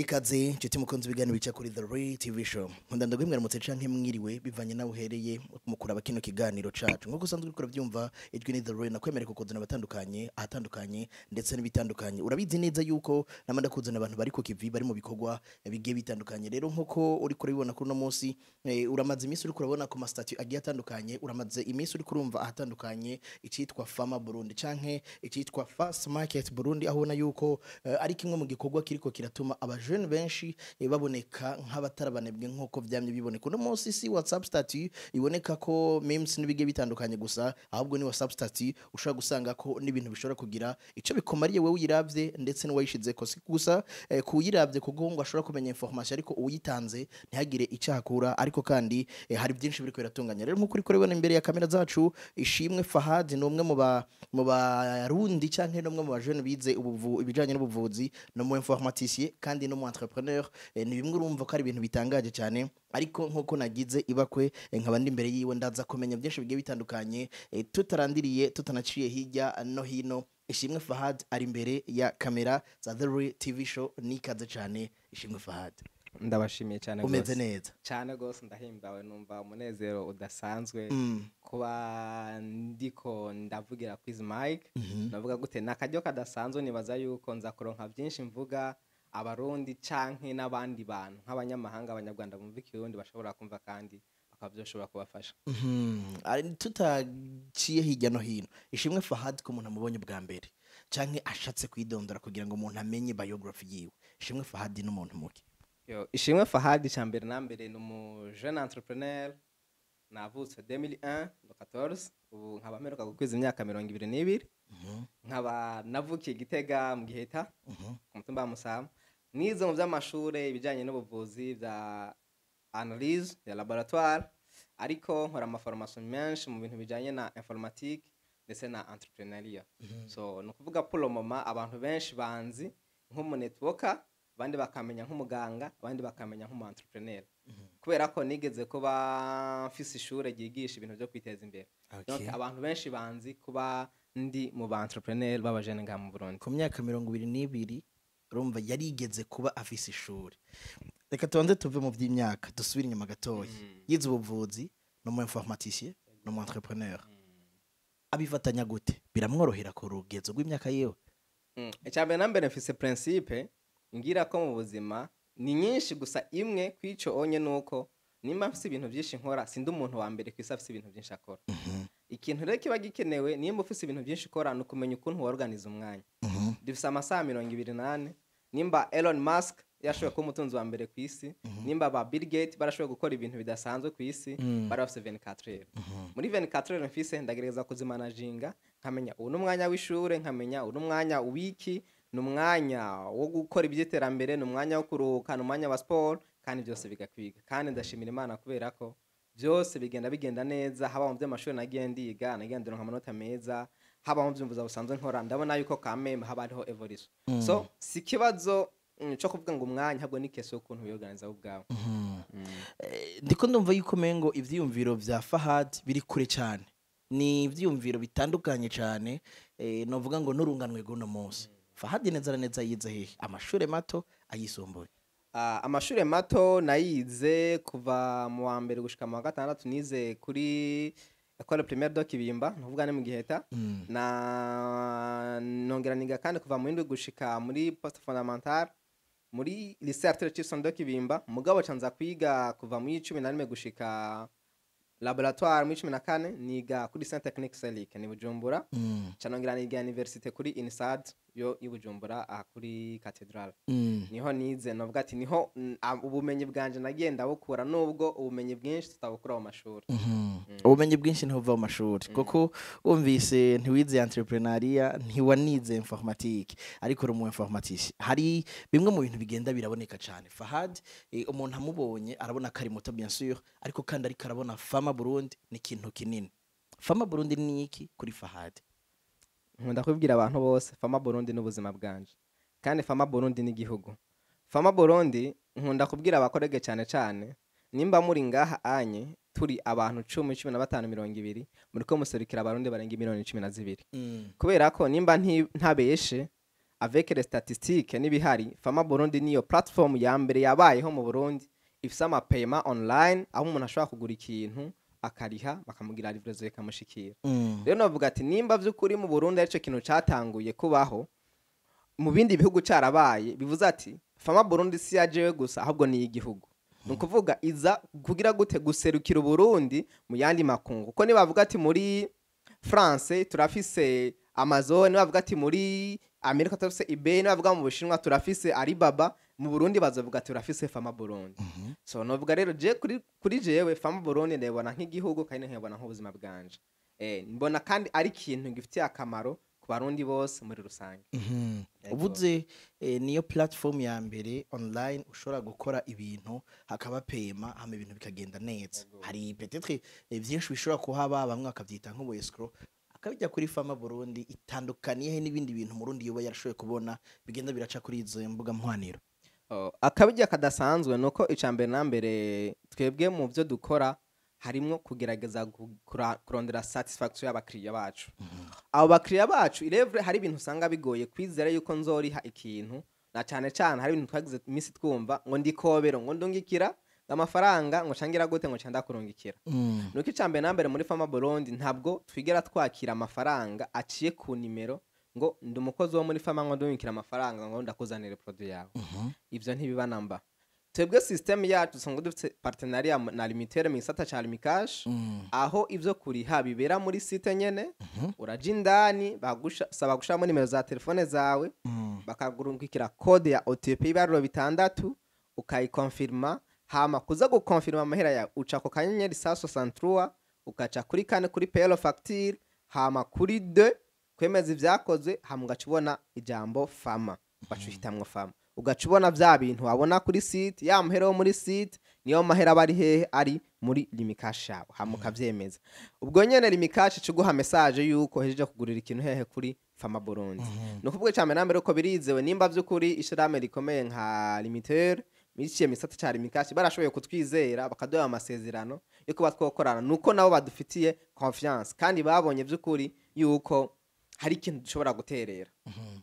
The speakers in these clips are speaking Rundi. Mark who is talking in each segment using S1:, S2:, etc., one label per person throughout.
S1: Ikaze nshuti mukunzi ibiganiro bica kuri The Real TV Show. Nkunda ndaguhe mwaramutse canke mwiriwe, bivanye nawe uhereye mu kuraba kino kiganiro cacu. Nkuko usanzwe uriko uravyumva, ijwi ni The Real, nakwemerera kukuzana abatandukanye, ahatandukanye ndetse n'ibitandukanye. Urabizi neza yuko nama ndakuzana abantu bari ku kivi, bari mu bikorwa bigiye bitandukanye. Rero nkuko uriko urabibona kuri uno munsi, uramaze iminsi uriko urabona ku ma statut agiye atandukanye, uramaze iminsi uriko urumva ahatandukanye icitwa Fama Burundi canke icitwa Fast Market Burundi, aho ubona yuko ari kimwe mu gikorwa kiriko kiratuma abajene benshi baboneka nk'abatarabanebwe nk'uko vyamye biboneka. Uno munsi si WhatsApp statut iboneka ko memes n'ibigiye bitandukanye gusa, ahubwo ni WhatsApp statut ushobora gusanga ko n'ibintu bishobora kugira ico bikomariye wewe uyiravye ndetse n'uwayishizeko. Si gusa kuyiravye kuko ngo ashobora kumenya information, ariko uyitanze ntihagire ico akura. Ariko kandi hari byinshi biriko biratunganya. Rero nk'uko uriko urabibona imbere ya kamera zacu, Ishimwe Fahad ni umwe mu barundi canke n'umwe mu bajene bize ibijanye n'ubuvuzi, no mu informaticien kandi no mu entrepreneur. Ni bimwe urumva ko ari ibintu bitangaje cyane. Ariko nkuko nagize ibakwe, nkaba ndi imbere yiwe, ndaza kumenya byinshi bigiye bitandukanye. Tutarandiriye, tutanaciye hirya no hino, Ishimwe Fahad ari imbere ya kamera za The Real TV Show. Nikaze cyane, Ishimwe Fahad.
S2: Ndabashimiye cyane
S1: Umeze
S2: gose.
S1: neza?
S2: Cyane gose, ndahimbawe, numva umunezero udasanzwe kuba ndiko ndavugira kuri izi mic. Ndavuga gute, ni akaryo kadasanzwe. Nibaza yuko nza kuronka byinshi mvuga Abarundi canke n'abandi bantu nk'abanyamahanga, Abanyarwanda bumva Ikirundi bashobora kumva kandi bakaba byoshobora kubafasha.
S1: Tutaciye hirya no hino, Ishimwe Fahad, ko umuntu amubonye bwa mbere canke ashatse kwidondora kugira ngo umuntu amenye biography yiwe, Ishimwe Fahad ni umuntu muke?
S2: Yo, Ishimwe Fahad, icya mbere na mbere ni umu jeune entrepreneur. Navutse 2001 le 14, ubu nkaba mperuka gukwiza imyaka 22. Nkaba navukiye Gitega mu Giheta, ku mutumba wa Musama. Nize mu by'amashure ibijyanye n'ubuvuzi bya analyse ya laboratoire, ariko nkora ama formation menshi mu bintu bijyanye na informatique ndetse na entrepreneuriat. So ni ukuvuga, pour le moment abantu benshi banzi nk'umu networker, abandi bakamenya nk'umuganga, abandi bakamenya nk'umu entrepreneur, kubera ko nigeze kuba mfise ishure ryigisha ibintu byo kwiteza imbere. Donc abantu benshi banzi kuba ndi mu ba entrepreneur b'abajene ngaha mu Burundi.
S1: Ku myaka 22, urumva yarigeze kuba afise ishuri. Reka tubanze tuve mu by'imyaka, dusubire inyuma gatoya. Yize ubuvuzi, no mu informaticien, no mu entrepreneur. Abifatanya gute? Biramworohera ku rugezo rw'imyaka yiwe?
S2: Icya mbere na mbere, mfise principe ngira ko mu buzima ni nyinshi, gusa imwe kwico onye nuko nimba mfise ibintu byinshi nkora, sindi umuntu wa mbere kwisi afise ibintu byinshi akora. Ikintu rero kiba gikenewe, nimba ufise ibintu byinshi ukora, ni ukumenya ukuntu worganiza umwanya. Dufise amasaha 24. Nimba Elon Musk yashoboye kuba umutunzi wa mbere ku isi, nimba ba Bill Gates barashoboye gukora ibintu bidasanzwe ku isi, bari bafise 24 heures. Muri 24 heures mfise, ndagerageza kuzimanaginga, nkamenya ubu ni umwanya w'ishure, nkamenya ubu ni umwanya w'iki, ni umwanya wo gukora iby'iterambere, ni umwanya wo kuruhuka, ni umwanya wa sport, kandi byose bigakwiga. Kandi ndashimira Imana kubera ko byose bigenda neza, haba mu by'amashuri nagiye ndiga, nagiye ndironka amanota meza, haba mu by'ubuvuzi busanzwe nkora, ndabona yuko kameme haba hariho evolution. So si ikibazo cyo kuvuga ngo umwanya, ahubwo ni question y'ukuntu wiyorganiza wowe ubwawe.
S1: Ndiko ndumva yuko mengo ivyiyumviro vya Fahad biri kure cyane, ni ivyiyumviro bitandukanye cyane. Novuga ngo n'urunganwe rw'uno munsi. Fahad neza na neza yize hehe amashure mato, ayisumbuye?
S2: Ah, amashure mato nayize kuva mu wa mbere gushika mu wa gatandatu, nize kuri École Primaire de Kibimba, ntuvuga ni mu Giheta. Na nongera niga kandi kuva mu indwi gushika muri post fondamental muri Lycée Arthur Chilson de Kibimba. Mugabo canza kwiga kuva mu 11 gushika laboratoire mu 14, niga kuri Saint Technique Selic ni Bujumbura. Canongera niga université kuri INSAD yo i Bujumbura, aha kuri Cathédrale. Niho nize. Novuga ati niho ubumenyi bwanje nagiye ndabukura, nubwo ubumenyi bwinshi tutabukura mu mashuri.
S1: Ubumenyi bwinshi ntibuva mu mashuri, kuko wumvise ntiwize entrepreneuriat, ntiwanize informatique, ariko uri umu informaticien. Hari bimwe mu bintu bigenda biraboneka cyane. Fahad, umuntu amubonye arabona ko ari muto, bien sûr, ariko kandi ariko arabona Fama Burundi ni ikintu kinini. Fama Burundi ni iki kuri Fahad?
S2: Nkunda kubibwira abantu bose, Fama Burundi n'ubuzima bwanje, kandi Fama Burundi n'igihugu. Fama Burundi, nkunda kubwira abakorege cyane cyane, nimba muri ngaha anye turi abantu 10, 15, 20, muriko muserukira Abarundi barenga miliyoni 12, kubera ko nimba ntabeshe Avec les statistiques n'ibihari, Fama Burundi niyo platform ya mbere yabayeho mu Burundi ifise ama paiement online, aho umuntu ashobora kugura ikintu akariha, bakamugira livraison ikamushikira. Rero navuga ati nimba vy'ukuri mu Burundi arico kintu catanguye kubaho, mu bindi bihugu carabaye, bivuze ati Fama Burundi si yajewe gusa, ahubwo ni igihugu. Ni ukuvuga iza kugira gute? Guserukira Uburundi mu yandi makungu, kuko nibavuga ati muri France turafise Amazon, nibavuga ati muri Amerika turafise eBay, nibavuga mu Bushinwa turafise Alibaba, mu Burundi bazovuga turafise Fama Burundi. So novuga rero je kuri jewe Fama Burundi ndabona nk'igihugu kandi nkabona nk'ubuzima bwanje. Mbona kandi ari ikintu gifitiye akamaro ku Barundi bose muri rusange. Yego.
S1: Uvuze niyo platform ya mbere online ushobora gukora ibintu hakaba paiement, hama ibintu bikagenda neza. Hari peut-être byinshi bishobora kuhaba, bamwe bakabyita nk'ubu escroc. Akabijya kuri Fama Burundi itandukaniye he n'ibindi bintu Murundi yoba yarashoboye kubona bigenda biraca kuri izo mbuga mpwaniro?
S2: Oh, akabijya kadasanzwe nuko icya mbere na mbere twebwe mu byo dukora harimwo kugerageza kurondera satisfaction y'abakiriya bacu. Abo bakiriya bacu irevre hari ibintu usanga bigoye kwizera yuko nzoriha ikintu, na cyane cyane hari ibintu twagize iminsi twumva ngo ndikobero, ngo ndungikira ngo amafaranga, ngo cangira gute, ngo canda kurungikira. Nuko icya mbere na mbere muri Fama Burundi ntabwo twigera twakira amafaranga aciye ku nimero, ngo ndi umukozi wo muri Fama, ngo ndungikira amafaranga, ngo ndakuzanire produit yawe. Ivyo ntibiba namba. Twebwe system yacu usanga dufite partenariat na Lumitel mu gisata ca Lumicash, aho ivyo kuriha bibera muri site nyene. Uraja indani, bagusaba gushiramo nimero za telefone zawe, bakagurungikira code ya OTP y'ibiharuro 6, ukayikonfirma. Hama kuza gukonfirma amahera yawe, uca ku *163, ugaca kuri 4 kuri payer facture, hama kuri 2 kwemeza ivyakozwe, hama ugaca ubona ijambo Fama, ugaca uhitamwo Fama, ugaca ubona vya bintu wabona kuri site. Ya mahera yo muri site niyo mahera aba ari hehe? Ari muri Lumicash yawe. Hama ukavyemeza, ubwo nyene Lumicash ica message yuko hejeje kugurira ikintu hehe? Kuri Fama Burundi. Ni ukuvuga icya mbere na mbere uko birizewe, nimba vy'ukuri ishirahamwe rikomeye nka Lumitel biciye mu gisata ca Lumicash barashoboye kutwizera bakaduha amasezerano yo kuba twokorana, nuko nabo badufitiye confiance kandi babonye vy'ukuri yuko hari ikintu dushobora guterera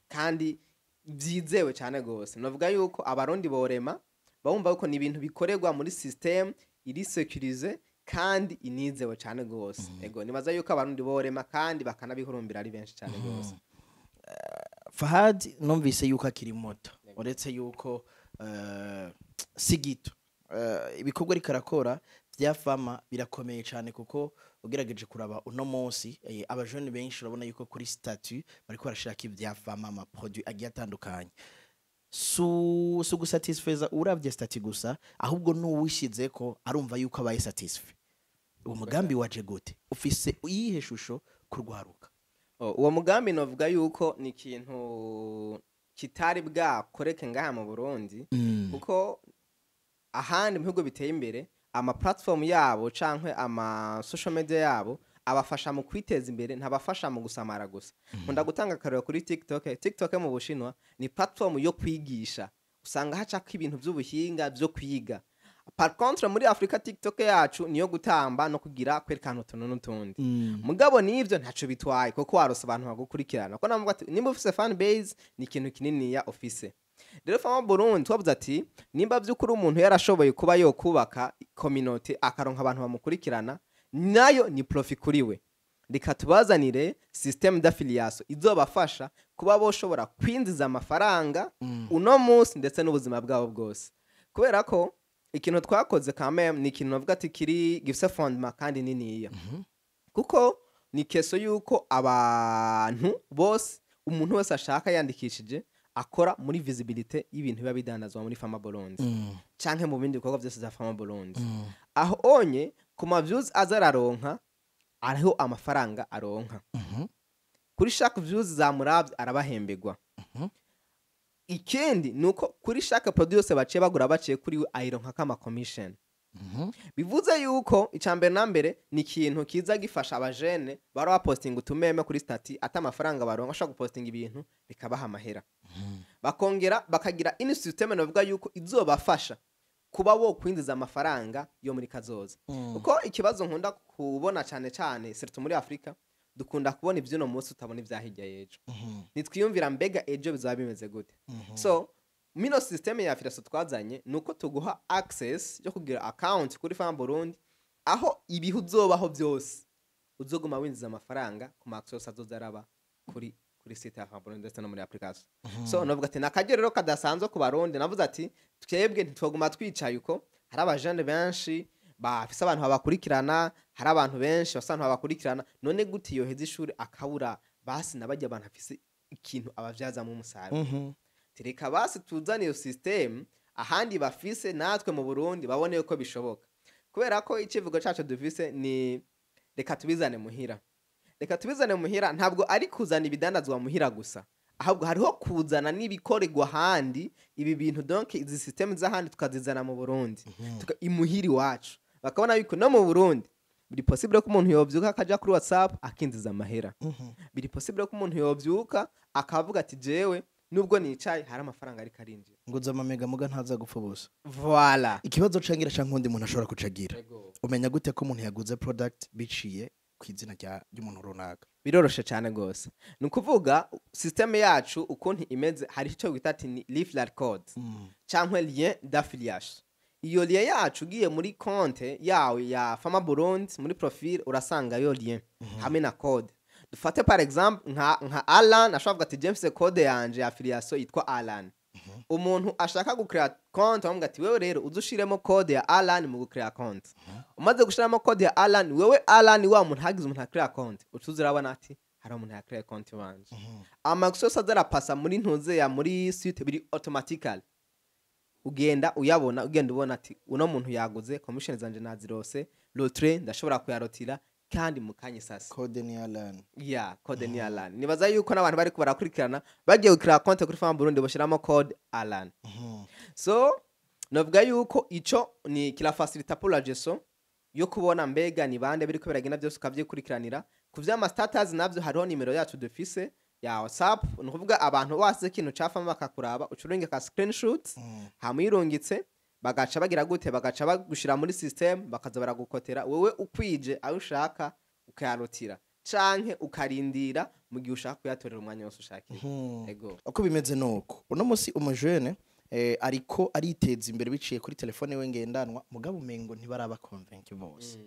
S2: kandi byizewe cyane gose. Navuga yuko Abarundi borema bumva yuko ni ibintu bikorerwa muri system iri sécurisé kandi inizewe cyane gose. Ego, nibaza yuko Abarundi borema kandi bakanabihurumbira ari benshi cyane gose.
S1: Fahad, numvise yuko akiri muto, uretse yuko si gito, ibikorwa ariko arakora bya Fama birakomeye cyane, kuko ugerageje kuraba uno munsi abajene benshi urabona yuko kuri statut bariko barashaka ibya Fama, ama produit agiye atandukanye. Su gusatisfeza uravye statut gusa, ahubwo n'uwishize ko arumva yuko abaye satisfait. Uwo mugambi waje gute? Ufise iyihe shusho kurwaruka?
S2: Oh, uwo mugambi novuga yuko ni ikintu kitari bwakoreke ngaha mu Burundi, kuko ahandi mu bihugu biteye imbere ama platform yabo cankwe ama social media yabo abafasha mu kwiteza imbere, ntabafasha mu gusamara gusa. Nkunda gutanga akarorero kuri TikTok. TikTok mu Bushinwa ni platform yo kwigisha, usanga hacako ibintu by'ubuhinga byo kwiga. Par contre muri Afrika TikTok yacu niyo gutamba no kugira kwerekana utuntu n'utundi. Mugabo n'ivyo ntaco bitwaye, kuko warose abantu bagukurikirana, ko navuga ati nimba ufise fan base ni ikintu kininiya ufise. Rero Fama Burundi twavuze ati nimba vy'ukuri umuntu yarashoboye kuba yokubaka community, akaronka abantu bamukurikirana, nayo ni profit kuri we, reka tubazanire système d'affiliation izobafasha kuba boshobora kwinjiza amafaranga uno munsi ndetse n'ubuzima bwabo bwose. Kubera ko ikintu twakoze quand même ni ikintu navuga ati kiri gifise fondement kandi niniya, kuko ni keso yuko abantu bose, umuntu wese ashaka yandikishije akora muri visibilité y'ibintu biba bidandazwa muri Fama Burundi canke mu bindi bikorwa byose bya Fama Burundi. Aho onye ku ma views aza araronka, ariho amafaranga aronka. Kuri chaque views zamuravye arabahembegwa. Ikindi nuko kuri chaque produit yose baciye bagura baciye kuri we, ayironka kama commission. Bivuze yuko icambere na mbere ni ikintu kiza gifasha abajene bara bapostinga utumeme kuri statut ata amafaranga baronka, ashobora gupostinga ibintu bikabaha amahera, bakongera bakagira ini system navuga yuko izobafasha kuba wo kwinjiza amafaranga yo muri kazoza. Kuko ikibazo nkunda kubona cyane cyane surtout muri Afrika, Dukunda kubona ivy'uno munsi, utabona ivya hirya y'ejo. Ntitwiyumvira mbega ejo bizaba bimeze gute. So mino système ya affiliation twazanye ni uko tuguha access yo kugira account kuri Fama Burundi, aho ibihe uzobaho byose uzoguma winjiza amafaranga ku ma yose azoza araba kuri site ya Fama Burundi ndetse no muri application. So navuga ati nakaryo rero kadasanzwe ku Barundi. Navuze ati twebwe ntitwoguma twicaye uko. Hari abajene benshi bafise abantu babakurikirana, hari abantu benshi bafise abantu babakurikirana. None gute yoheza ishuri akabura basi nabajya abantu afise ikintu abavyazamo umusaruro? Tereka basi tuzane iyo system ahandi bafise, natwe mu Burundi babone yuko bishoboka, kubera ko icivugo cacu dufise ni "Reka tubizane muhira". Reka tubizane muhira ntabwo ari kuzana ibidandazwa muhira gusa, ahubwo hariho kuzana n'ibikorerwa ahandi. Ibi bintu, donc izi system z'ahandi tukazizana mu Burundi, imuhira iwacu, bakabona yuko no mu Burundi biri possible ko umuntu yovyuka akaja kuri WhatsApp akinjiza amahera. Biri possible ko umuntu yovyuka akavuga ati jewe nubwo nicaye hari amafaranga ariko arinjira.
S1: Ngo amamega muga ntaza gupfa ubusa.
S2: Voilà.
S1: Ikibazo cangira canke undi muntu ashobora kucagira: umenya gute ko umuntu yaguze product biciye ku izina ry'umuntu runaka?
S2: Biroroshe cyane gose. Ni ukuvuga système yacu ukuntu imeze, hari icyo bita ati ni referral code cyangwa lien d'affiliation. Iyo lien yacu, ugiye muri konte yawe ya Fama Burundi, muri profile urasangayo lien hamwe na code. Dufate par exemple nka Alan ashobora kuvuga ati James, code yanje ya affiliation yitwa Alan. Umuntu ashaka gucrea konte bamubwira ati wewe rero uze ushiremo code ya Alan mu gucrea konte. Umaze gushiramo code ya Alan, wewe Alan, wa muntu hagize umuntu acrea konte, ucuza urabona ati hari umuntu yacrea konte wanje. Amakuru yose aza arapasa muri ntuze ya muri site biri automatically, ugenda uyabona, ugenda ubona ati uno muntu yaguze, commission zanje nazirose, retrait ndashobora kuyarotira kandi mu kanya isasi.
S1: Code ni Alan.
S2: Ya, code ni Alan. Nibaza yuko n'abantu bariko barakurikirana bagiye gukira konte kuri Fama Burundi bashiramo code Alan. So navuga yuko ico ni kirafacilita pour la gestion yo kubona mbega ni bande biriko biragenda byose, ukavyikurikiranira. Ku vy'ama status navyo, hariho nimero yacu dufise ya WhatsApp. Ni ukuvuga abantu basize ikintu cafama bakakuraba, ucurunge ka screenshot, hama uyirungitse bagaca bagira gute? Bagaca bagushira muri system, bakaza baragukotera. Wewe ukwije ayo ushaka ukayarotira canke ukarindira mu gihe ushaka kuyatorera umwanya wose ushakiye. Ego.
S1: Uko bimeze nuko uno musi umujene ariko ariteza imbere biciye kuri telefone we ngendanwa, mugabo umengo ntibaraba convaincu bose.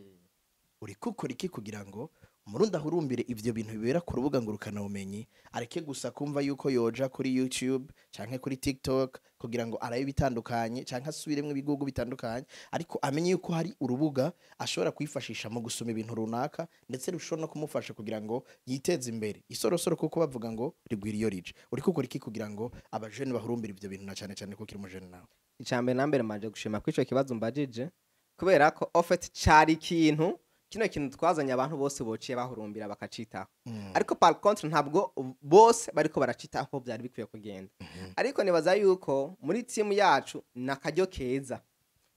S1: Uriko ukora iki kugira ngo umurundi ahurumbire ivyo bintu bibera ku rubuga ngurukana bumenyi, areke gusa kumva yuko yoja kuri YouTube canke kuri TikTok kugira ngo arabe ibitandukanye canke asubiremwo ibigugu bitandukanye, ariko amenye yuko hari urubuga ashobora kwifashisha mu gusoma ibintu runaka, ndetse rushobora no kumufasha kugira ngo yiteze imbere isorosoro, kuko bavuga ngo rigwira iyo rije? Uriko ukora iki kugira ngo abajene bahurumbire ivyo bintu, na cane cane ko ukiri umujene nawe?
S2: Icambere na mbere, manje gushima kuri ico kibazo mbajije, kubera ko au fait cari ikintu, kino kintu twazanye abantu bose bociye bahurumbira bakacitaho. Ariko par contre ntabwo bose bariko baracitaho ko byari bikwiye kugenda. Ariko nibaza yuko muri team yacu ni akaryo keza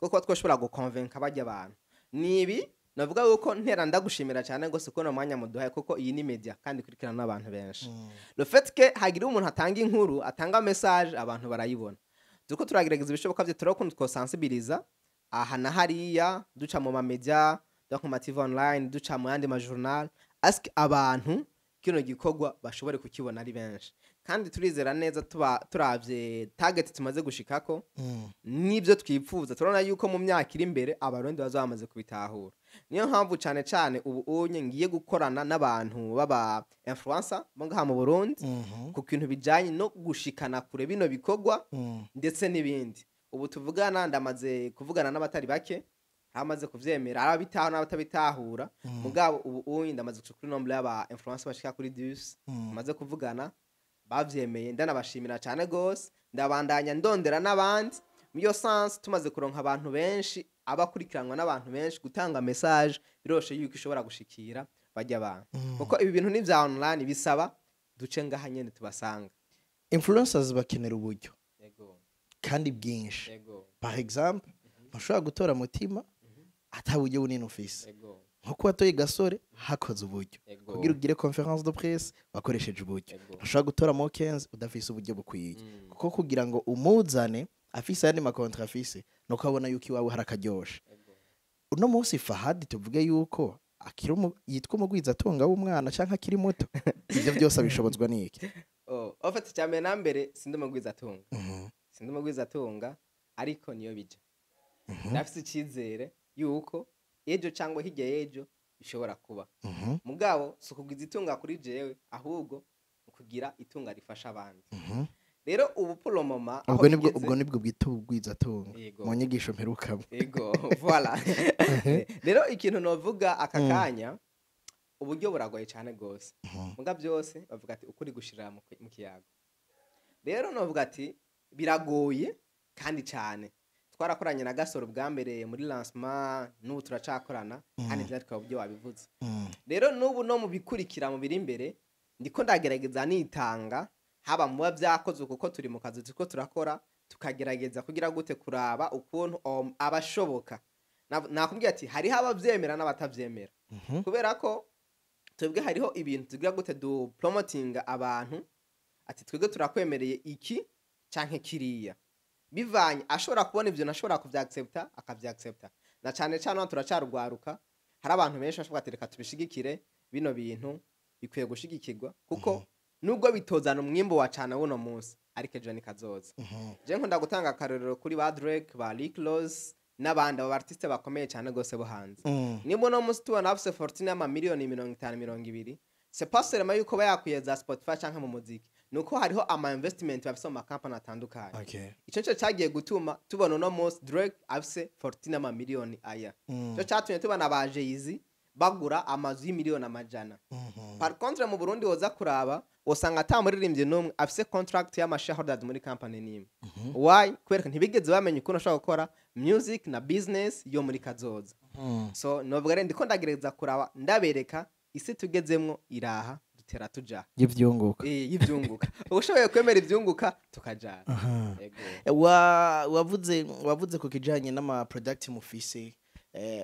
S2: kuko twashobora gukonvenka bajya abantu. Ni ibi navuga yuko ntera ndagushimira cyane gose ko no mwanya muduhaye, kuko iyi ni media kandi ikurikirana n'abantu benshi. Le fait que hagira umuntu atanga inkuru, atanga message, abantu barayibona. Turiko turagerageza ibishoboka byo turabona ukuntu twosensibiliza aha na hariya, duca mu ma media, donc mu ma TV online, duca mu yandi ma journal, ask abantu kino gikorwa bashobore kukibona ari benshi. Kandi turizera neza, tuba turavye target tumaze gushikako n'ibyo twipfuza, turabona yuko mu myaka iri imbere Abarundi bazaba bamaze kubitahura. Niyo mpamvu cyane cyane ubu unye ngiye gukorana n'abantu b'aba influencer bo ngaha mu Burundi ku kintu bijanye no gushikana kure bino bikorwa ndetse n'ibindi. Ubu tuvugana ndamaze kuvugana n'abatari bake, amaze kuvyemera, ari ababitaho n'abatabitahura. Mugabo ubu unye ndamaze gushika kuri nombre y'aba influencer bashika kuri 10 maze kuvugana bavyemeye. Ndanabashimira cyane gose. Ndabandanya ndondera n'abandi muri iyo sens. Tumaze kuronka abantu benshi, abakurikiranwa n'abantu benshi, gutanga message biroshe yuko ishobora gushikira bajya abantu, kuko ibi bintu ni vya online, bisaba duce ngaha nyene tubasanga.
S1: Influencers bakenera uburyo
S2: Yego.
S1: kandi bwinshi.
S2: Yego.
S1: Par exemple, ntushobora gutora Mutima ata buryo bunini ufise.
S2: Yego.
S1: Nko watoye Gasore hakoze uburyo,
S2: Yego.
S1: kugira ugire conférence de presse wakoresheje uburyo.
S2: Yego.
S1: Ntushobora gutora Mokenzi udafise uburyo bukwiye, kuko kugira ngo umuzane afise ayandi ma contrats afise, nuko abona yuko iwawe hari akaryoshe.
S2: Yego.
S1: Uno munsi Fahadi, tuvuge yuko Akiri yitwa umugwizatunga w'umwana canke akiri muto, ivyo byose abishobozwa n'iki?
S2: Oh, en fait, icya mbere na mbere sindi umugwizatunga. Sindi umugwizatunga, ariko niyo bija ndafise icyizere yuko ejo cyangwa hirya y'ejo bishobora kuba. Mugabo si ukugwiza itunga kuri jewe, ahubwo ukugira itunga rifasha abandi. Rero ubu pour le moment aho
S1: Ubwo nibwo
S2: bigeze-
S1: ubwo nibwo bwita ubugwizatunga
S2: Yego.
S1: mu nyigisho mperukamo.
S2: Ego, voilà. Rero ikintu novuga aka kanya, uburyo buragoye cyane gose. Muga byose bavuga ati ukuri gushirira mu kiyago. Rero novuga ati biragoye kandi cyane. Twarakoranye na Gasoro bwa mbere muri lancement, n'ubu turacakorana kandi byatwaye uburyo wabivuze. Rero n'ubu no mu bikurikira, mu biri imbere, ndiko ndagerageza nitanga, haba muba byakozwe, kuko turi mu kazi turiko turakora, tukagerageza kugira gute, kuraba ukuntu abashoboka. Nakubwiye ati hariho abavyemera n'abatavyemera, kubera ko twebwe hariho ibintu tugira gute, du promotinga abantu ati twebwe turakwemereye iki canke kiriya, bivanye ashobora kubona ivyo nashobora kuvyaccepta, akavyaccepta. Na cane cane hano turacarugwaruka, hari abantu benshi bashobora ati reka tubishigikire, bino bintu bikwiye gushigikirwa, kuko nubwo bitozana umwimbu wa cane wuno munsi, ariko ejo ni kazoza. Je nkunda gutanga akarorero kuri ba Drake, ba Rick Ross n'abandi, abo artiste bakomeye cyane gose bo hanze. Nimba uno munsi tubona bafise fortune y'amamiliyoni 50, 20, c'est pas seulement yuko bayakwiye za Spotify canke mu muziki, nuko hariho ama investment bafise mu makampani atandukanye. Ico nico cagiye gutuma tubona uno munsi Drake afise fortune y'amamiliyoni aya. Ico catumye tubona ba Jay-Z bagura amazu y'imiliyoni amajana. Par contre mu Burundi woza kuraba, usanga ata muririmbyi n'umwe afise contract y'ama shareholders muri company n'imwe. Why? Kubera ko ntibigeze bamenya ukuntu ashobora gukora music na business yo muri kazoza. So novuga rero ndiko ndagerageza kuraba, ndabereka isi tugezemwo iraha dutera tuja
S1: y'ivyunguka.
S2: Y'ivyunguka, ubushoboye kwemera ivyunguka tukajana. Yego.
S1: Wavuze ku kijanye n'ama product mufise.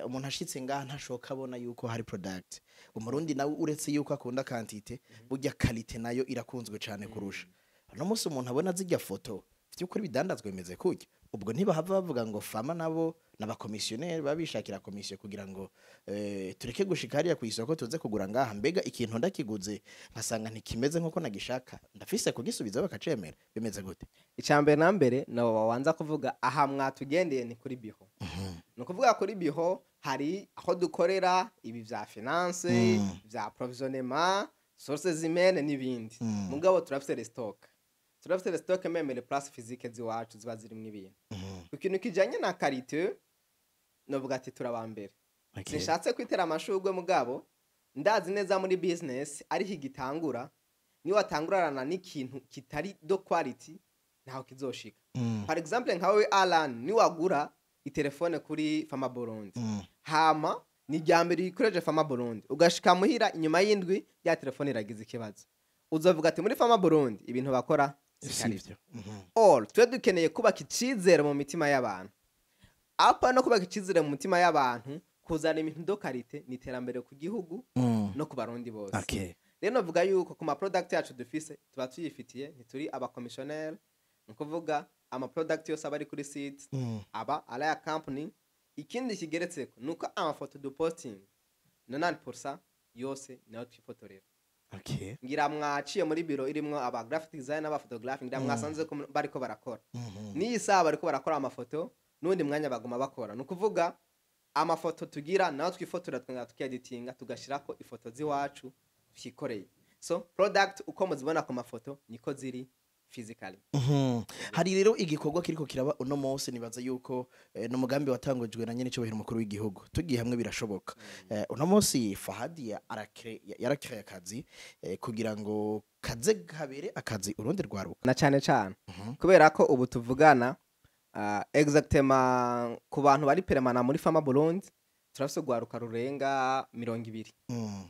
S1: Umuntu ashitse ngaha ntashoka abona yuko hari product. Umurundi nawe, uretse yuko akunda quantité, burya qualité nayo irakunzwe cane kurusha. No munsi umuntu abona zijya foto vy'ukuri bidandazwa bimeze kurya, ubwo ntibahava bavuga ngo Fama nabo n'abakomisiyoneri baba bishakira komisiyo kugira ngo tureke gushika hariya ku isoko tuze kugura ngaha? Mbega ikintu ndakiguze nkasanga ntikimeze nkuko nagishaka, ndafise kugisubiza bakacemera? Bimeze gute?
S2: Icya mbere na mbere nabo babanza kuvuga aha mwatugendeye ni kuri bureau. Ni ukuvuga kuri bureau hari aho dukorera ibi vya finance, vya approvisionnement, sources humaines n'ibindi. Mugabo turafise les stock, turafise les stock, même les places physiques ziwacu ziba zirimwo ibintu. Ku kintu kijanye na qualité, novuga ati turabambere. Sinshatse kwitera amashurwe, mugabo ndazi neza muri business ariho igitangura, niyo watangurana n'ikintu kitari de quality ntaho kizoshika. Par exemple nka wewe Alan, niwagura itelefone kuri Fama Burundi, hama ni rya mbere uyikoreje Fama Burundi, ugashika muhira inyuma y'indwi ya telefone iragize ikibazo, uzovuga ati muri Fama Burundi ibintu bakora si qualité.
S1: Sivyo.
S2: All twe dukeneye kubaka icizere mu mitima y'abantu. Apa no kubaka icizere mu mitima y'abantu, kuzana ibintu de qualité ni iterambere ku gihugu no ku Barundi bose. Rero novuga yuko ku ma product yacu dufise tuba tuyifitiye, ntituri abakomisiyoneri. Ni ukuvuga ama product yose aba ari kuri site aba ari aya company. Ikindi kigeretseko ni uko amafoto duposting 90% yose nayo twifotorera. Ngira mwaciye muri biro irimwo aba graphic design n'aba photography, ngira mwasanze ko bariko barakora. N'iyi saha bariko barakora amafoto, n'undi mwanya baguma bakora. Ni ukuvuga amafoto tugira nayo twifotora, twongera tukeditinga, tugashirako ifoto z'iwacu twikoreye. So product uko muzibona ku mafoto niko ziri physically.
S1: Hari rero igikorwa kiriko kiraba uno munsi, nibaza yuko n'umugambi watangujwe na nyene cyubahiro umukuru w'igihugu, tugiye hamwe birashoboka. Uno munsi Fahadi yarakireye akazi kugira ngo kaze kabere akazi urundi rwaruka.
S2: Na cane cane kubera ko ubu tuvugana, exactement ku bantu bari permanent muri Fama Burundi turafise urwaruka rurenga 20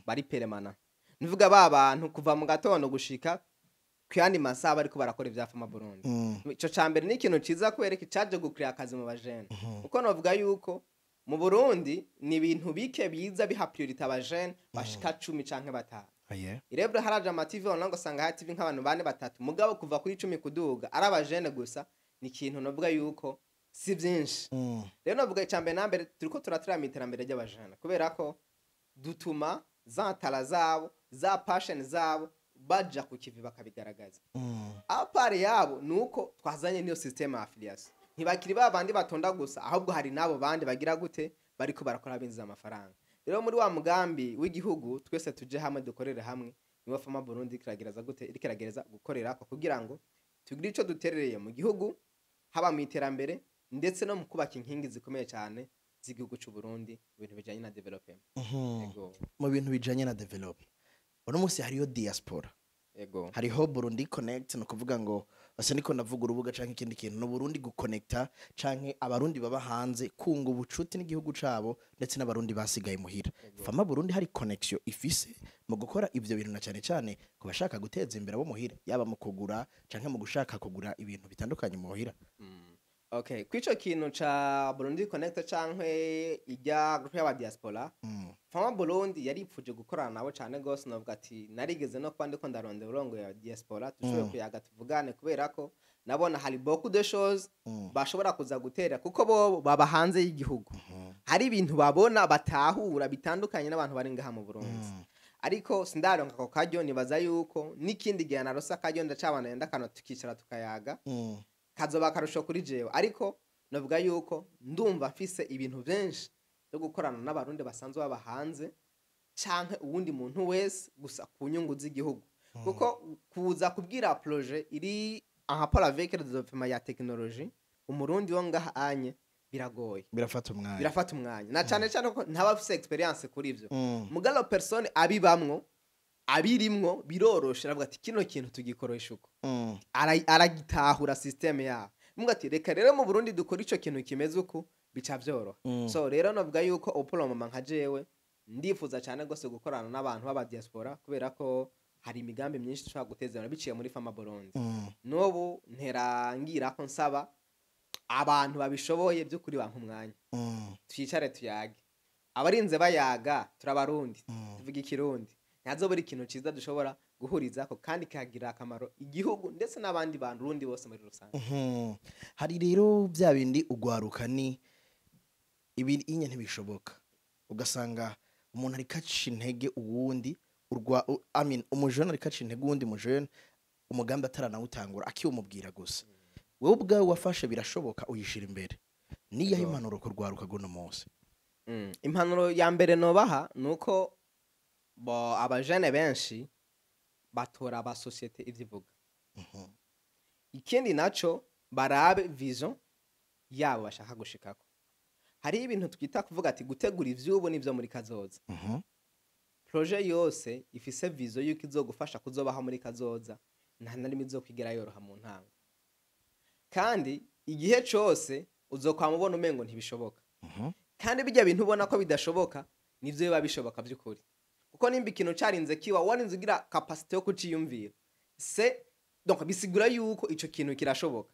S2: bari permanent. Nivuga ba bantu kuva mu gatondo gushika kuyandi masaha bariko barakora ivya Fama Burundi. Ico ca mbere ni ikintu ciza kubera ko caje gukrea akazi mu bajene, kuko novuga yuko mu Burundi ni ibintu bike biza biha priorité abajene bashika 10 canke 5. Irebure haraje ama TV online, ugasanga hari TV nk'abantu bane batatu, mugabo kuva kuri 10 kuduga ari abajene gusa, ni ikintu novuga yuko si vyinshi. Rero novuga icya mbere na mbere turiko turaterama iterambere ry'abajene, kubera ko Dutuma za talent zabo, za passion zabo, baja ku kivi bakabigaragaza. À part yabo nuko twazanye niyo système ya affiliation, ntibakiri ba bandi batonda gusa, ahubwo hari n'abo bandi bagira gute, bariko barakora binjiza amafaranga. Rero muri wa mugambi w'igihugu twese tuje hamwe, dukorere hamwe, niwo Fama Burundi ikiragereza gute, iriko iragereza gukorera ko kugira ngo tugire ico duterereye mu gihugu, haba mu iterambere ndetse no mu kubaka inkingi zikomeye cyane z'igihugu cy'u Burundi mu bintu bijanye na development. Ego.
S1: Mu bintu bijanye na development, uno munsi hariyo diaspora, hariho Burundi Connect. Ni ukuvuga ngo basa niko ndavuga urubuga canke ikindi kintu, no Burundi guconnecta canke abarundi baba hanze kunga ubucuti n'igihugu cabo ndetse n'abarundi basigaye muhira. Fama Burundi hari connection ifise mu gukora ivyo bintu, na cane cane ku bashaka guteza imbere abo muhira, yaba mu kugura canke mu gushaka kugura ibintu bitandukanye muhira?
S2: Okay, kwico kintu ca Burundi Connect canke ijya groupe y'aba diaspora, Fama Burundi yaripfuje gukorana nabo cane gose. Novuga ati narigeze no kuba ndiko ndarondera urongo ya diaspora, dushobore kuyaga, tuvugane, kubera ko nabona hari beaucoup de choses bashobora kuza gutera, kuko bo baba hanze y'igihugu, hari ibintu babona batahura bitandukanye n'abantu bari ngaha mu Burundi. Ariko sindaronka ako karyo. Nibaza yuko n'ikindi gihe narosa akaryo, ndacabana ndakano, tukicara tukayaga, kazoba akarusho kuri jewe. Ariko navuga yuko ndumva mfise ibintu byinshi byo gukorana n'abarundi basanzwe baba hanze canke uwundi muntu wese, gusa ku nyungu z'igihugu, kuko kuza kubwira projet iri en rapport avec le développement ya technologie umurundi wo ngaha anye biragoye.
S1: Birafata umwanya.
S2: Birafata umwanya, na cane cane ko ntaba afise expérience kuri ivyo. Mugabo personne abibamwo, abirimwo, biroroshe, aravuga ati kino kintu tugikoresha uko. Aragitahura système yabo, muga ati reka rero mu Burundi dukora ico kintu kimeze uku, bica vyoroha. So rero novuga yuko opolo mama nka jewe ndifuza cyane gose gukorana n'abantu b'aba diaspora, kubera ko hari imigambi myinshi dushobora guteza imbere biciye muri Fama Burundi. N'ubu nterangira ko nsaba abantu babishoboye by'ukuri banka umwanya, twicare tuyage. Abarinze bayaga, turabarundi, tuvuga ikirundi, ntihazobura ikintu ciza dushobora guhurizako kandi kikagira akamaro igihugu ndetse n'abandi bantu rundi bose muri rusange.
S1: Hari rero bya bindi ugwaruka ni ibi inye ntibishoboka, ugasanga umuntu ariko aca intege uwundi urwa I mean, umujene ariko aca intege uwundi mujene, umugambi ataranawutangura, akiwumubwira gusa. Wowe ubwawe wafashe birashoboka, uyishira imbere, niyaho impanuro ku rwaruka guno munsi?
S2: Impanuro ya mbere nobaha ni uko bo abajene benshi batora aba société ivyo ivuga. Ikindi naco, barabe vision yabo bashaka gushikako. Hariho ibintu twita kuvuga ati gutegura ivy'ubu n'ivyo muri kazoza. Projet yose ifise vision yuko izogufasha kuzobaho muri kazoza, nta na rimwe izokwigera yoroha mu ntango, kandi igihe cose uzokwama ubona umengo ntibishoboka. Kandi bijya bintu ubona ko bidashoboka nivyo biba bishoboka by'ukuri, kuko nimba ikintu carinze kiba, warinze ugira capacité yo kuciyumvira, c'est donc bisigura yuko ico kintu kirashoboka.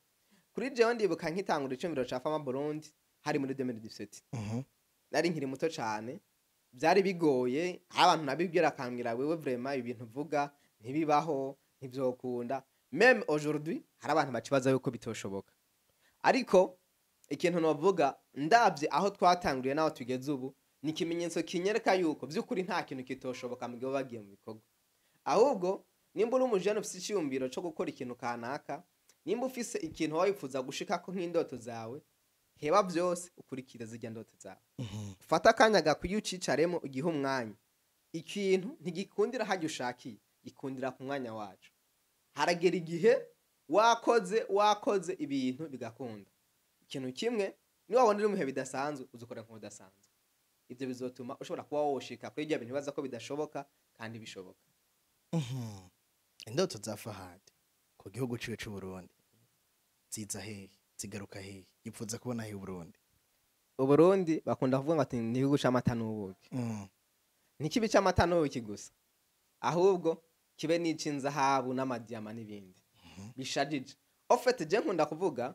S2: Kuri jewe ndibuka nkitangura icumviro ca Fama Burundi, hari muri 2017. Nari nkiri muto cane, byari bigoye. Aho abantu nabibwira akambwira: "Wewe vraiment ibintu uvuga ntibibaho, ntivyokunda." Même aujourd'hui hari abantu bakibaza yuko bitoshoboka. Ariko ikintu novuga, ndavye aho twatanguriye n'aho tugeze ubu, ni ikimenyetso kinyereka yuko by'ukuri nta kintu kitoshoboka mu gihe baba bagiye mu bikorwa. Ahubwo nimba uri umujene ufise iciyumviro co gukora ikintu kanaka, nimba ufise ikintu waba wifuza gushikako nk'indoto zawe, heba vyose ukurikire zirya ndoto zawe. Ufate akanya gakwiye, ucicaremo, ugihe umwanya. Ikintu ntigikundira harya ushakiye, gikundira ku mwanya wacu. Haragera igihe wakoze wakoze ibintu bigakunda. Ikintu kimwe, niba wabona uri mu bihe bidasanzwe, uzukora nk'udasanzwe. Ibyo bizotuma ushobora kuba woshika kuri ibyo bintu bibaza ko bidashoboka kandi bishoboka.
S1: Indoto za Fahad ku gihugu ciwe c'u Burundi ziza hehe, zigaruka hehe? Yipfuza kubona hehe Uburundi?
S2: Uburundi bakunda kuvuga ngo ati ni igihugu c'amata n'ubuki. Ntikibe c'amata n'ubuki gusa, ahubwo kibe n'ic'inzahabu n'amadiyama n'ibindi bishajije. Au fait, je nkunda kuvuga,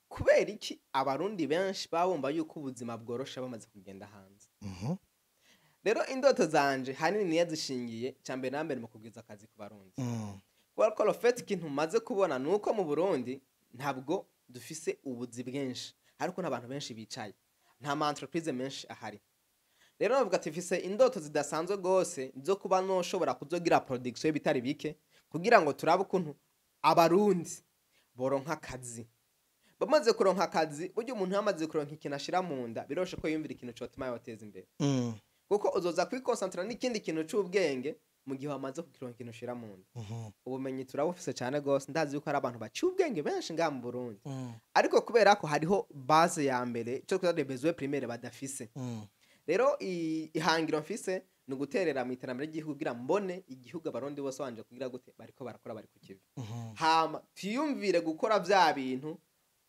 S2: kubera iki abarundi benshi baba bumva yuko ubuzima bworoshe bamaze kugenda hanze? Rero indoto zanje hanini niyo zishingiye ca mbere na mbere mu kugwiza akazi ku barundi, kubera ko au fait ikintu maze kubona ni uko mu Burundi ntabwo dufise ubuzi bwinshi, ariko n'abantu benshi bicaye, nta ma entreprise menshi ahari. Rero bavuga ati mfise indoto zidasanzwe gose zo kuba noshobora kuzogira production y'ibitari bike, kugira ngo turabe ukuntu Abarundi boronka akazi. Bamaze kuronka akazi, burya umuntu yamaze kuronka ikintu ashira mu nda, biroshe ko yumvira ikintu cotuma yoteza imbere, kuko uzoza kwikonsantra n'ikindi kintu c'ubwenge mu gihe wamaze kukironka ikintu ushira mu nda. Ubumenyi turabufise cane gose. Ndazi yuko hari abantu baciye ubwenge benshi ngaha mu Burundi, ariko kubera ko hariho base ya mbere, ico twita les besoins primaires, badafise. Rero ihangiro mfise ni uguterera mu iterambere ry'igihugu, kugira mbone igihugu Abarundi bose banje kugira gute, bariko barakora, bari ku kivi, hama twiyumvire gukora vya bintu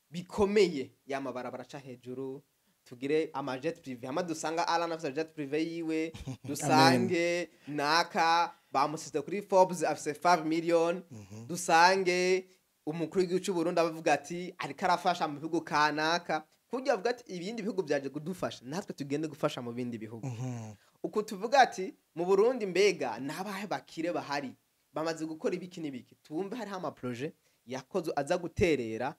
S2: bikomeye, y'amabarabara aca hejuru, tugire ama jet privé, hama dusanga Alan afise jet privé yiwe, dusange naka bamusize kuri Forbes afise 5 million, dusange umukuru w'igihugu cy'u Burundi abavuga ati ariko arafasha mu bihugu kanaka, kuburyo avuga ati ibindi bihugu byaje kudufasha, natwe tugende gufasha mu bindi bihugu. Uku tuvuga ati mu Burundi mbega nabahe bakire bahari, bamaze gukora ibiki n'ibiki, tumve hariho ama projets yakozwe aza guterera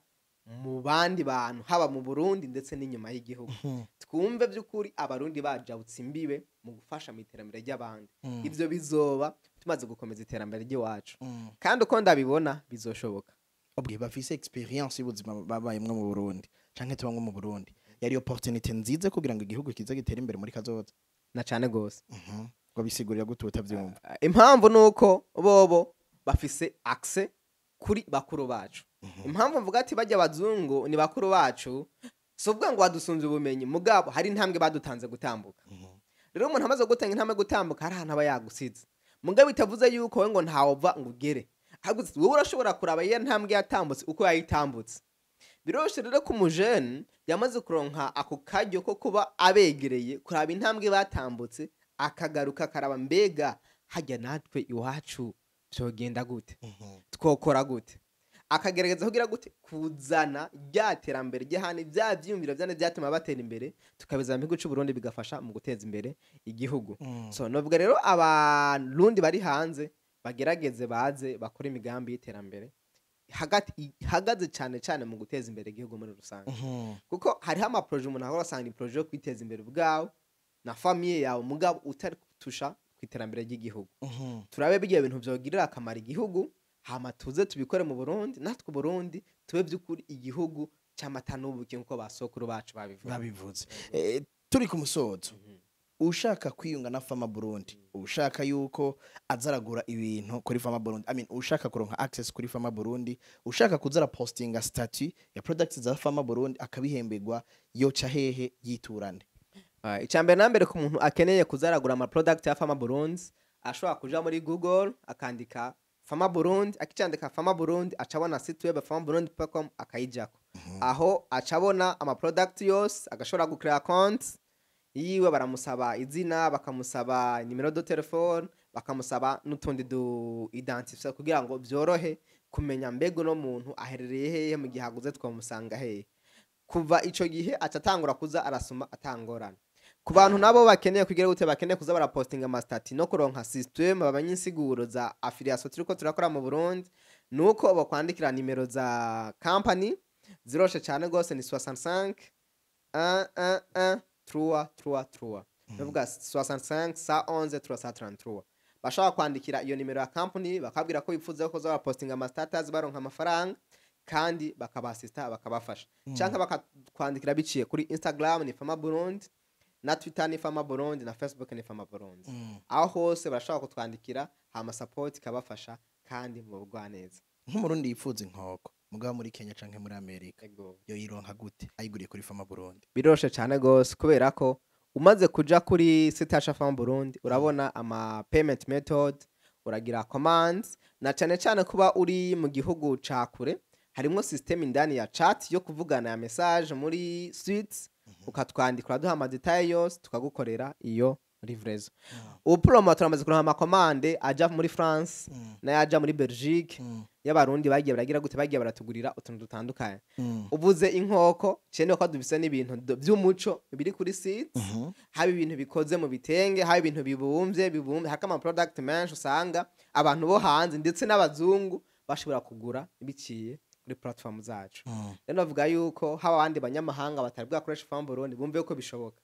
S2: mu bandi bantu, haba mu Burundi ndetse n'inyuma y'igihugu. Twumve by'ukuri Abarundi bajabutse imbibe mu gufasha mu iterambere ry'abandi. Ivyo bizoba tumaze gukomeza iterambere ry'iwacu, kandi uko ndabibona bizoshoboka.
S1: Ubwe bafise experience y'ubuzima babayemwo mu Burundi canke tubamwo mu Burundi, yari opportunity nziza kugira ngo igihugu kize gitere imbere muri kazoza?
S2: Na cane gose.
S1: Ngo bisigurira gute utavyumva?
S2: Impamvu nuko bobo bafise accès kuri bakuru bacu. Impamvu mvuga ati bajya abazungu ni bakuru bacu, si uvuga ngo badusunze ubumenyi, mugabo hari intambwe badutanze gutambuka. Rero umuntu amaze gutanga intambwe gutambuka, hari ahantu aba yagusize, mugabo bitavuze yuko we ngo ntawova ngo ugere. Ahubwo wowe urashobora kuraba iyo ntambwe yatambutse uko yayitambutse. Biroroshe rero ko umujene yamaze kuronka ako karyo ko kuba abegereye, kuraba intambwe batambutse, akagaruka akaraba mbega hajya natwe iwacu vyogenda gute, twokora gute, akagerageza kugira gute kuzana rya terambere ry'ahandi, bya vyiyumviro vyane vyatuma batera imbere, tukabizana mu gihugu c'u Burundi, bigafasha mu guteza imbere igihugu. So novuga rero Abarundi bari hanze bagerageze baze bakore imigambi y'iterambere hagati ihagaze cyane cyane mu guteza imbere igihugu muri rusange, kuko hariho ama projets umuntu ahora asanga ni projet yo kwiteza imbere ubwawe na famille yawe, mugabo utari kutusha ku iterambere ry'igihugu. Turabe bigiye bintu vyogirira akamaro igihugu, hama tuze tubikore mu Burundi, natwe Burundi tube by'ukuri igihugu c'amata n'ubuki nkuko basokuru bacu babivuga.
S1: Babivuze. Turi ku musozo. Ushaka kwiyunga na Fama Burundi, ushaka yuko azaragura ibintu kuri Fama Burundi, I mean, ushaka kuronka access kuri Fama Burundi, ushaka kuzara postinga statut ya products za Fama Burundi akabihemberwa, yoca hehe, yiturane?
S2: Icya mbere na mbere, ku muntu akeneye kuzaragura ama product ya Fama Burundi, ashobora kuja muri Google akandika Fama Burundi. Akicandika Fama Burundi, acabona site web famaburundi.com, akayijako. Aho acabona ama product yose, agashobora gucrea account yiwe. Baramusaba izina, bakamusaba numéro de téléphone, bakamusaba n'utundi du identifier kugira ngo byorohe kumenya mbega uno muntu aherereye hehe, mu gihe aguze twamusanga hehe. Kuva ico gihe aca atangura kuza arasoma atangorana. Ku bantu nabo bakeneye kugira gute, bakeneye kuza barapostinga ama statuts no kuronka system, babanye insiguro za affiliation turiko turakora mu Burundi, nuko bakwandikira nimero za company. Ziroshe cyane gose, ni 65 1 1 1 3 3 3, ndavuga 65 111 333. Bashobora kwandikira iyo nimero ya company, bakabwira ko bifuza ko barapostinga ama status baronka amafaranga, kandi bakabasista, bakabafasha. Canke bakakwandikira biciye kuri Instagram ni Fama Burundi, na Twitter ni Fama Burundi, na Facebook ni Fama Burundi. Aho hose barashobora kutwandikira, hama support ikabafasha kandi mu bugwaneza.
S1: Nk'Umurundi yifuza inkoko mugabo muri Kenya canke muri Amerika, yo yironka gute ayiguriye kuri Fama Burundi?
S2: Biroroshe cyane gose, kubera ko umaze kuja kuri site ya Fama Burundi urabona ama payment method, uragira commands, na cyane cyane kuba uri mu gihugu ca kure, harimwo system indani ya chat yo kuvugana ya message muri suite, ukatwandikira, uraduha ama détails yose, tukagukorera iyo livraison. Ubu promo turamaze kuronka ama commandes aja muri France n'ayaja muri Belgique y'Abarundi bagiye baragira gute, bagiye baratugurira utuntu dutandukanye. Uvuze inkoko cyane ko dufise n'ibintu vy'umuco biri kuri site, haba ibintu bikoze mu bitenge, haba ibintu bibumvye, hariko ama product menshi usanga abantu bo hanze ndetse n'abazungu bashobora kugura biciye kuri platform zacu. Rero navuga yuko haba abandi banyamahanga batari bwakoresha Fama Burundi bumve ko bishoboka.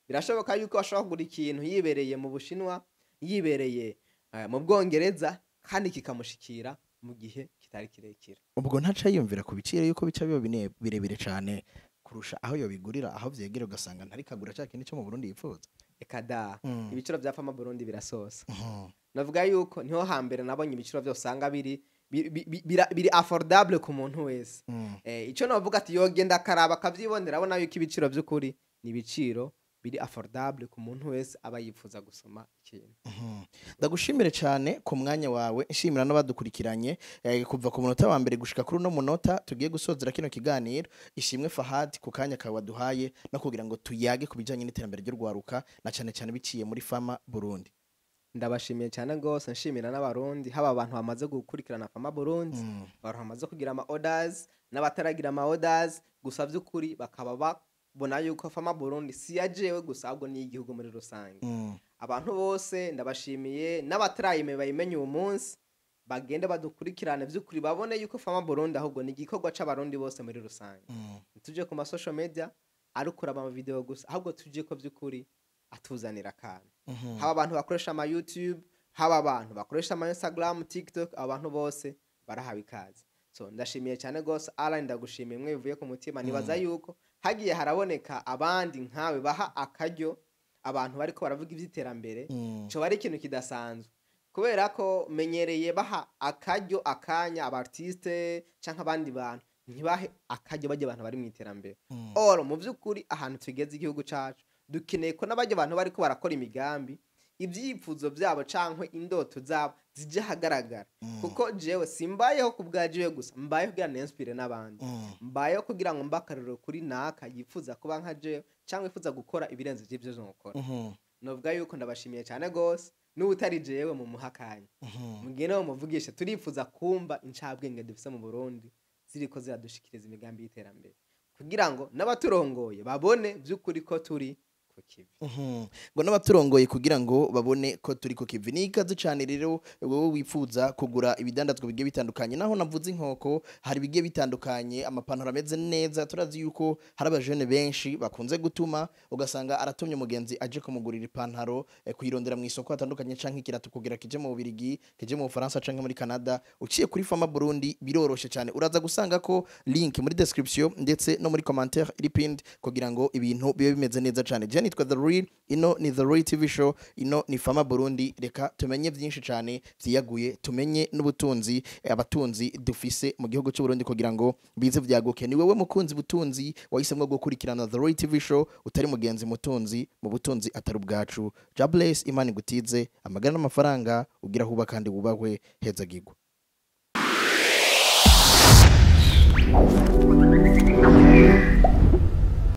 S2: Birashoboka yuko ashobora kugura ikintu yibereye mu Bushinwa, yibereye mu Bwongereza, kandi kikamushikira mu gihe kitari kirekire.
S1: Ubwo ntaca yiyumvira ku biciro yuko bica biba birebire cane kurusha aho yobigurira aho vyegera, ugasanga ntarikagura ca kintu cyo mu Burundi yifuza?
S2: Eka da. Ibiciro bya Fama Burundi birasosa. Navuga yuko niho hambere nabonye ibiciro byose usanga biri affordable ku muntu wese. Ico novuga ati yogenda akaraba akavyibonera, abona yuko ibiciro by'ukuri ni ibiciro biri affordable ku muntu wese aba yifuza gusoma ikintu.
S1: Ndagushimire cyane ku mwanya wawe, nshimira n'abadukurikiranye kuva ku munota wa mbere gushika kuri uno munota tugiye gusozera kino kiganiro. Ishimwe Fahad ku kanya kawe waduhaye no kugira ngo tuyage ku bijanye n'iterambere ry'urwaruka, na cyane cyane biciye muri Fama Burundi.
S2: Ndabashimiye cyane rwose, nshimira n'Abarundi, haba abantu bamaze gukurikirana Fama Burundi, abantu bamaze kugira ama orders n'abataragira ama orders, gusa by'ukuri bakaba babona yuko Fama Burundi si ya jewe gusa, ahubwo ni iy'igihugu muri rusange. Abantu bose ndabashimiye, n'abatarayime bayimenye uwo munsi bagende badukurikirane, by'ukuri babone yuko Fama Burundi ahubwo ni igikorwa c'Abarundi bose muri rusange. Ntituje ku ma social media ari kuraba ama video gusa, ahubwo tuje ko by'ukuri atuzanira akantu. Haba abantu bakoresha ama YouTube, haba abantu bakoresha ama Instagram, TikTok, abantu bose barahawe ikaze. So ndashimiye cyane gose Alan, ndagushimiye mwe bivuye ku mutima. Nibaza yuko hagiye haraboneka abandi nkawe baha akaryo abantu bariko baravuga ivy'iterambere, coba ari ikintu kidasanzwe, kubera ko menyereye baha akaryo akanya aba artiste canke abandi bantu, ntibahe akaryo bajya abantu bari mu iterambere. Or mu by'ukuri ahantu tugeze igihugu cacu, dukeneye ko n'abajya abantu bariko barakora imigambi, ibyifuzo byabo canke indoto zabo zije ahagaragara, kuko jewe simbayeho ku bwa jewe gusa, mbayeho kugira ninspire n'abandi, mbayeho kugira ngo mbe akarorero kuri naka yifuza kuba nka jewe cyangwa yifuza gukora ibirenze by'ibyo nokora. Novuga yuko ndabashimiye cyane gose, n'utari jewe mu muhakanya mugende mumuvugishe. Turifuza kumva incabwenge dufise mu Burundi ziriko ziradushikiriza imigambi y'iterambere, kugira ngo n'abaturongoye babone by'ukuri ko turi ku kivi.
S1: Ngo n'abaturongoye kugira ngo babone ko turi ku kivi. Ni ikaze cyane rero wowe wifuza kugura ibidandazwa bigiye bitandukanye. Naho navuze inkoko, hari bigiye bitandukanye, amapantaro ameze neza. Turazi yuko hari abajene benshi bakunze gutuma, ugasanga aratumye umugenzi aje kumugurira ipantaro, kuyirondera mu isoko hatandukanye, canke ikirato kugira kije mu Bubiligi, kije mu Bufaransa canke muri Canada. Uciye kuri Fama Burundi biroroshe cyane, uraza gusanga ko link muri description ndetse no muri commentaire iri pinned, kugira ngo ibintu bibe bimeze neza cyane. Je nitwa The Real, ino ni The Real TV Show, ino ni Fama Burundi. Reka tumenye byinshi cyane vyiyaguye, tumenye n'ubutunzi, abatunzi dufise mu gihugu cy'u Burundi, kugira ngo bize vyaguke. Ni wewe mukunzi butunzi wahisemwo gukurikirana The Real TV Show, utari mugenzi mutunzi mu butunzi atari ubwacu. God bless, Imana igutize amagara n'amafaranga, ugira huba kandi wubahwe, hezagirwa.